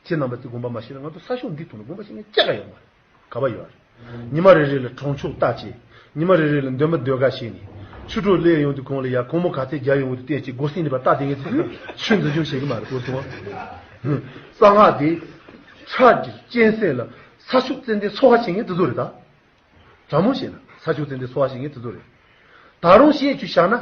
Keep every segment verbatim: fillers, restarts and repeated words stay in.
ཁྱེད་རྣམ་པ་ཚོས་དགོངས་པ་མ་བཞེས་ན། ང་ཚོ་ས་ཕྱོགས་འདི་ཐོག་ནས་དགོངས་པ་བཞེས་མཁན་གཅིག་ཀྱང་ཡོད་མ་རེད། ག་པར་ཡོད་རེད། ཉི་མ་རེ་རེ་ལ་གྲོང་ཆོག་བཏབ་བྱས། ཉི་མ་རེ་རེ་ལ་འདོན་པ་འདོན་ག་བྱས་ནས། ཆུ་གྲོགས་སླེབས་ཡོང་དུས་གོང་ལ་ཡ་སྒོར་མོ་ག་ཚད་རྒྱག་ཡོང་གི་འདུག་བལྟས་བྱས། སྒོ་སྲིན་ནས་པར་བལྟས་བསྡད་མཁན་ཚོ་ཆོས་འཛིན་སྐྱོང་བྱེད་ཀྱི་མ་རེད། གོ་སོང་ཨ། གསང་སྔགས་དེ་ཁྲག་གི་གཅན་གཟན་ལ་ས་ཕྱོགས་ཙན་དན་འཚོ་བ་བྱེད་མཁན་དེ་ཚོ་རེད་ད། དྲང་མོ་བཤད་ན་ས་ཕྱོགས་ཙན་དན་འཚོ་བ་བྱེད་མཁན་དེ་ཚོ་རེད། ད་རུང་བཤད་རྒྱུ་བཞག་ན།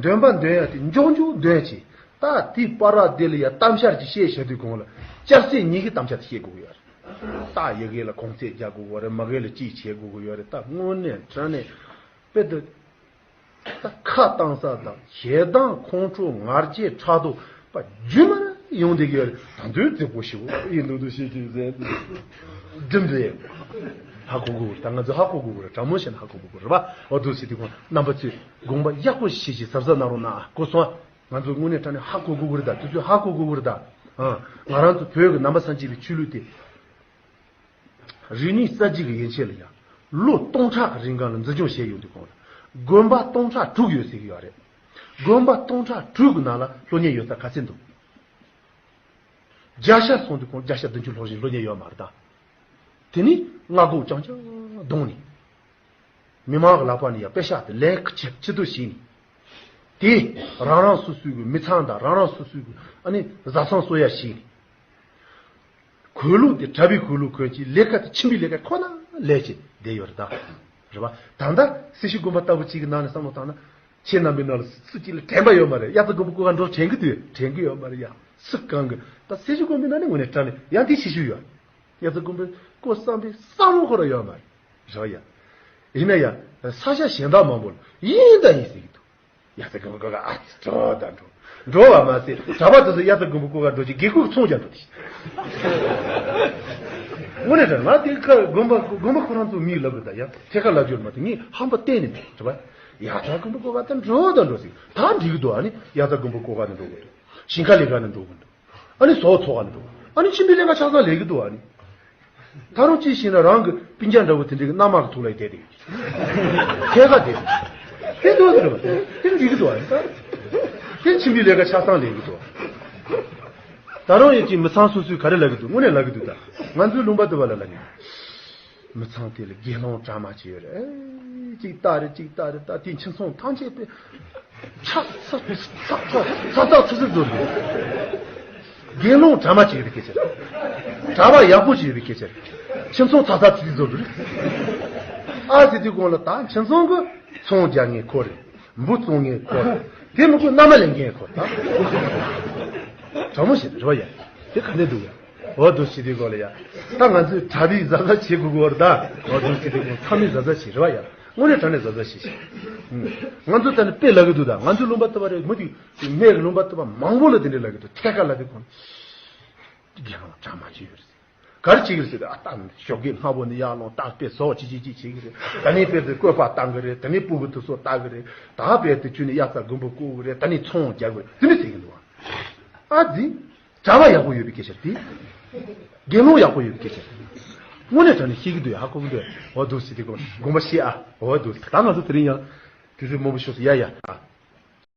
འདོན་པ་འདོན་ཡ་དེ་མགྱོགས་མགྱོགས་འདོན་བྱས། ད་དེའི་བར་བ་དེ་ལ་ཡ་གཏམ་ཤར་གྱི་བཤད་བྱ་དུས་གོང་ལ་སྐྱ་སེར་གཉིས་ཀྱི་གཏམ་ཤར་དེ་བཤད་དགོས་ཀྱི་ཡོད་རེད། ད་ཡ་གི་ལ་གོང་ཚད་རྒྱག་དགོས་ཀྱི་ཡོད་རེད། མ་གི་ལ་ཅིག་བྱེད་དགོས་ཀྱི་ཡོད་རེད། ད་དངོས་གནས་དྲང་གནས་དཔེ་དེ། ད་ཁ་བཏང་ས་དང་ཞེ་སྡང་ཁོང་ཁྲོ་ང་རྒྱལ་ཕྲག་དོག་པ་རྒྱུན་མར་ཡོང་བསྡད་ཀྱི་ཡོད་རེད། ད་དུང་རྫིག་པོ་ཞིག་ཡིན་འདུག་འདུག་བཤད་ཀྱི་ཟེར། སྒྲིམ་པས་ཧ་གོ་དགོས་རེད། ད་ང་ཚོས་ཧ་གོ་དགོས་རེད། དྲང་མོ་བཤད་ན་ཧ་གོ་དགོས་རེད་པ། འོ་འདུག་ཟེར་དུས་གོང་རྣམ་པ་ཚོས་དགོངས་པ་ཡག་པོ་བཞེས་བྱས་གཟབ་གཟབ་གནང་རོགས་གནང་། གོ་སོང་ཨ། ང་ཚོ་དངོས་གནས་དྲང་གནས་ཧ་གོ་དགོས་ཀྱི་རེད་ད། དེ་ཚོས་ཧ་གོ་དགོས་ཀྱི་རེད་ད། ཨ། ང་རང་ཚོ་བོད་ཀྱི་ནང་པ་སངས་རྒྱས་པའི་ཆོས་ལུགས་དེ། རིག་གནས་གསར་བརྗེ་གི་ཡན་ཆད་ལ་ཡང་ལོ་སྟོང་ཕྲག་གི་རིང་གང་ལ་འཛིན་སྐྱོང་བྱས་ཡོང་དུས་གོང་ལ་དགོན་པ་སྟོང་ཕྲག་དྲུག་ཡོད་ཟེར་གྱི་ཡོད་རེད། དགོན་པ་སྟོང་ཕྲག་དྲུག་གི་ནང་ལ་སློབ་གཉེར་ཡོད་ས་ག་ཚད་འདུག་བརྒྱ་ཆ་སོང་དུས་གོང་བརྒྱ་ཆ་བདུན་ཅུ་ལྷག་ཞིག་སློབ་གཉེར་ཡོད་མ་རེད་ད། དེ་ནི་སྔ་དགོང་རྐྱང་རྐྱང་བརྡུངས་ནས། མི་མང་གི་ལག་པ་ནས་ཡང་པེ་ཤག་དེ་ལེན་གི་ཆེད་ཆེད་དུ་བྱས་ནས། དེ་རང་རང་སོ་སོའི་གི་མི་ཚང་དང་རང་རང་སོ་སོའི་གི་ཨ་ནི་བཟའ་ཚང་གསོ་ཡ་བྱས་ནས། གོས་ལུགས་དེ་གྲྭ་པའི་གོས་ལུགས་གོན་གྱི། ལས་ཀ་དེ་ཁྱིམ་པའི་ལས་ཀ་ཁོ་ན་ལས་བྱེད་བསྡད་ཡོད་རེད་ད། རེད་པ། ད་ལྟ་སྲི་ཞུ་དགོན་པ་ལྟ་བུ་གཅིག་གི་ནང་ནས་བསམ་བློ་བཏང་ན། ཁྱེད་རྣམ་པའི་ནང་ལ་སུ་གཅིག་ལ་དྲན་པ་ཡོད་མ་རེད། དབྱར་རྩྭ་དགུན་འབུ་བརྐོ་ག་འགྲོ་དྲན་གི་འདུག་དྲན་གི་ཡོད་མ་རེད་ཡ། སུ་གང་གི་ད་སྲི་ཞུ་དགོན་པའི་ནང་ནས་དངོས་གནས་དྲང་གནས་ཡང་དེ་ཤེས་ཤུགས་ཡོད། དབྱར་རྩྭ་དགུན་འབུ་བརྐོ་བསམ་པའི་བསམ་བློ་ཁོ་རང་ཡོད་མ་རེད། རེད་ཡ། ཡིན་ན་ཡ། ས་ཆ་གཞན་དག་མང་པོ་ལ་ཡིན་དང་ཡིན་ཟེར་གི་འདུག་དབྱར་རྩྭ་དགུན་འབུ་བརྐོ་ག་ཨ་ཙི་འགྲོ་དང་འགྲོ། འགྲོ་བ་མ་ཟད་གྲྭ་པ་དེ་ཚོ་དབྱར་རྩྭ་དགུན་འབུ་བརྐོ་ག་འགྲོ་རྒྱུ་དགེ་སྐོས་ཚོང་རྒྱག་འགྲོ་དེ། དངོས་གནས་དྲང་ང་དེ་ཁ་དགོན་པ་དགོན་པ་ཁོ་རང་ཚོ་མིས་ལབ་གི་ད་ཡ། ཐད་ཀར་ལབ་རྒྱུ་མ་གཏོགས་ངས་ཧམ་པ་གཏན་ནས་མེད་རེད་པ། དབྱར་རྩྭ་དགུན་འབུ་བརྐོ་ག་ད་འགྲོ་དང་འགྲོ་ཟེར། ད་འགྲིག་གི་འདུག་ཨ་ནི་དབྱར་རྩྭ་དགུན་འབུ་བརྐོ་ག་ནས་འགྲོ་གི་འདུག་ཞིང་ཁ་ལས་ཀ་ནས་འགྲོ་གི་འདུག་ཨ་ནི་ཟོག་འཚོ་ག་ནས་འགྲོ། ཨ་ནི་ཁྱིམ་པའི་ལས་ཀ་ཆ་ཚང་ལས་ཀྱི་འདུག་ཨ་ནི། ད་རུང་ཅི་ཞིག་ན་རང་གི་སྤུན་ཀྱག་འདྲ་བོ་དེ་འདྲའི་གི་མནའ་མ་གི་ཐུག་ལ་ཡི་བསྡད་དེ། ཁྱད་ཁ་དེ། དེ་འདུག་ཟེར་བ་དེ་འགྲིག་གི་འདུག་ཨ་ནི། དེ་ཁྱིམ་པའི་ལས་ཀ་ཆ་ཚང་ལས་ཀྱི་འདུག་ད་རུང་ཡོད་ཀྱི་མི་ཚང་སོ་སོས་ག་རེ་ལབ་ཀྱི་འདུག་དངོས་གནས་ལབ་ཀྱི་འདུག་ད་ང་ཚོའི་ལུང་པ་དུ་བ་ལ་ལབ་ནས། མི་ཚང་དེ་ལ་དགེ་སློང་གྲ་མ་བྱས་ཡོད་རེད། ཨེ། གཅིག་ལྟ་རེད་གཅིག་ལྟ་རེད། ད་དེ་ཁྱིམ་ཚང་ཐམས་ཅད་པས་ཚ་ཚ་ཚ་ཚ་ཚ་ཚ་ཚ་ཚ་ཚ་བཟོ་འདུག་དགེ་སློང་གྲ་མ་བྱས་ཡོད་པའི་སྐད་ཆ་རེད། གྲྭ་པ་ཡག་པོ་བྱས་ཡོད་པའི་སྐད་ཆ་རེད། ཁྱིམ་ཚང་ཚ་ཚ་ཚ་ཚ་བཟོ་འདུག་ཨ་ཙི་དེ་གོང་ལ་ད་ཁྱིམ་ཚང་གི་ཚོང་རྒྱག་མཁན་ཁོ་རེད། འབུ་བཙོང་མཁན་ཁོ་རེད། དེ་མི་དགོས་མནའ་མ་ལེན་མཁན་ཁོ་རེད་ད། དྲང་མོ་བཤད་རེད་པ་ཡ། དེ་ག་འདྲ་འདུག་ཡ། འོ་འདུག་སེ་དེ་གོང་ལ་ཡ། ད་ང་ཚོས་གྲྭ་པས་གཟབ་གཟབ་བྱེད་དགོས་ཀྱི་ཡོད་རེད་ད། འོ་འདུག་སེ་དེ་གོང་ཚང་མས་གཟབ་གཟབ་བྱེད་རེད་པ་ཡ། དངོས་གནས་དྲང་གནས་གཟབ་གཟབ་བྱེད་ཤིག་ང་ཚོ་ད་ནི་དཔེ་ལབ་ཀྱི་འདུག་ད་ང་ཚོའི་ལུང་པ་ལྟ་བུ་རེད། མི་དེ་སྨད་ཀྱི་ལུང་པ་ལྟ་བུ་མང་པོ་ལ་དེ་འདྲ་ལབ་ཀྱི་འདུག་ཐད་ཀར་ལབ་དུས་གོང་དགེ་སློང་གྲ་མ་བྱས་ཡོད་རེད། ག་རེ་བྱེད་ཀྱི་རེད་ཟེར་ཏེ། ཨ་ད་ཞོགས་ཀས་སྔ་པོ་ནས་ཡར་ལངས། ད་དཔེ་ཟོག་ཅི་ཅི་ཅི་བྱེད་ཀྱི་རེད། ད་ནི་དཔེ་དེ་བཀོད་པ་བཏང་གི་རེད། ད་ནི་སྤུ་གུ་དེ་ཚོ་ལྟ་གི་རེད། ད་དཔེ་དེ་ཁྱོད་ནི་དབྱར་རྩྭ་དགུན་འབུ་བརྐོ་གི་རེད། ད་ནི་ཚོང་རྒྱག་གི་རེད། དེ་ནི་ཟེར་གྱི་འདུག་ཨ་ཙི། གྲྭ་པ་ཡག་པོ་ཡོད་པའི་སྐད་ཆ་རེད་དེ། དགེ་སློང་ཡག་པོ་ཡོད་པའི་སྐད་ཆ་རེད། དངོས་གནས་དྲང་གནས་ཤེས་ཀྱི་འདུག་ཡ། ཧ་གོ་གི་འདུག་འོ་འདུག་སེ་དེ་གོང་དགོངས་པ་བཞེས་ཨ། འོ་འདུག་ད་ང་ཚོ་དེ་རིང་ཡང་དུས་ཚོད་མང་པོ་ཤོར་སོང་ཡ། ཡ།